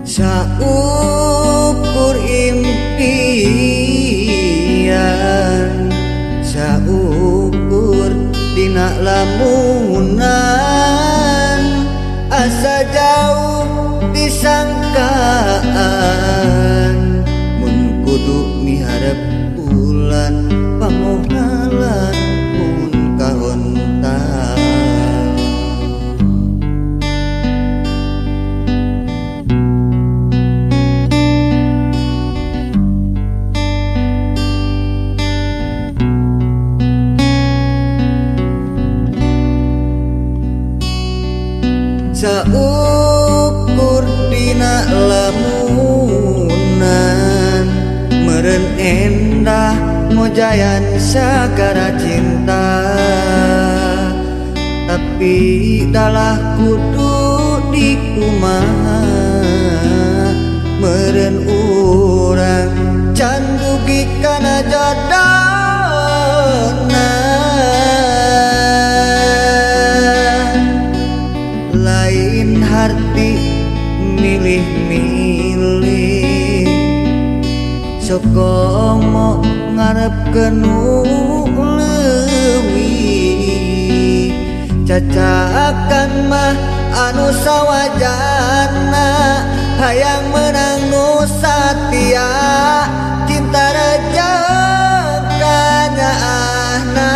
Saukur impian, saukur dina lamunan, asa jauh disangkaan mun kudu miharep bulan pamohalan mun kahontal. Saukur dina lamunan, meureun endah mojayan sagara cinta, tapi dalah kudu dikumaha, meureun urang can dugi kana jodona. Lain harti milih-milih, sokomo ngarepkeun nu leuwih, cacakan mah anu sawajana, hayang menang nu satia, cinta rejeng kanyaahna.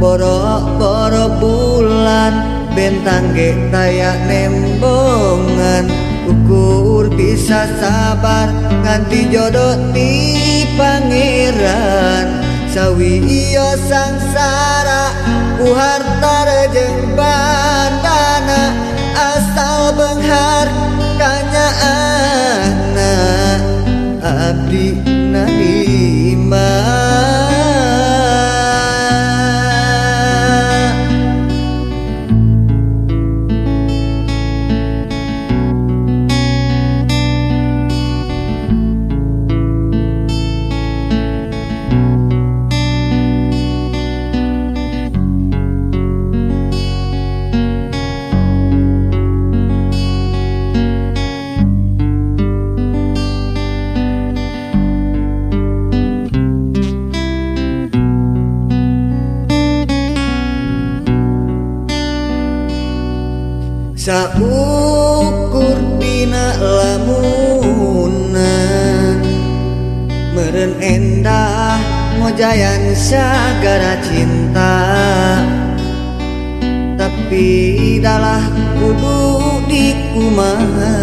Boro-boro bulan bentang ge taya nembongan, ukur bisa sabar nganti jodoh ti pangeran. Sawi iyo sangsara ku harta rejeng bandana, asal benghar kanyaahna abdi narima. Saukur dina lamunan, meureun endah mojayan sagara cinta, tapi dalah kudu dikumaha,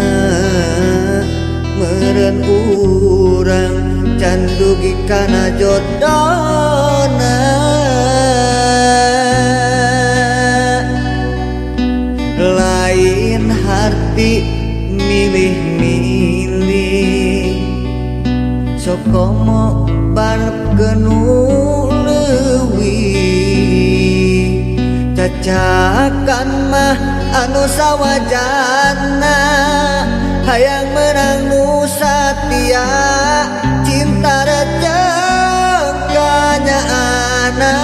meureun urang can dugi kana jodona. Lain harti milih-milih, sokomo barep nu leuwih, cacakan mah anu sawajana, hayang menang nu satia, cinta rejeng kanyaahna.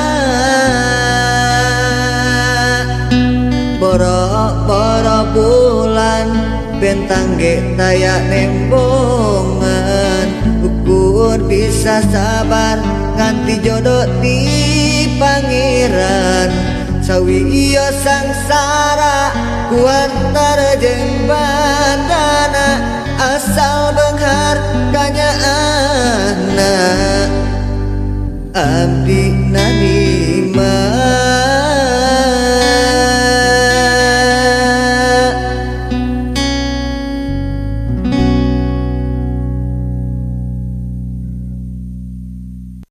Boro-boro bulan bentang ge taya nembongan, ukur bisa sabar nganti jodoh ti pangeran. Sawi iyo sangsara ku harta rejeng bandana, asal benghar kanyaahna abdi narima.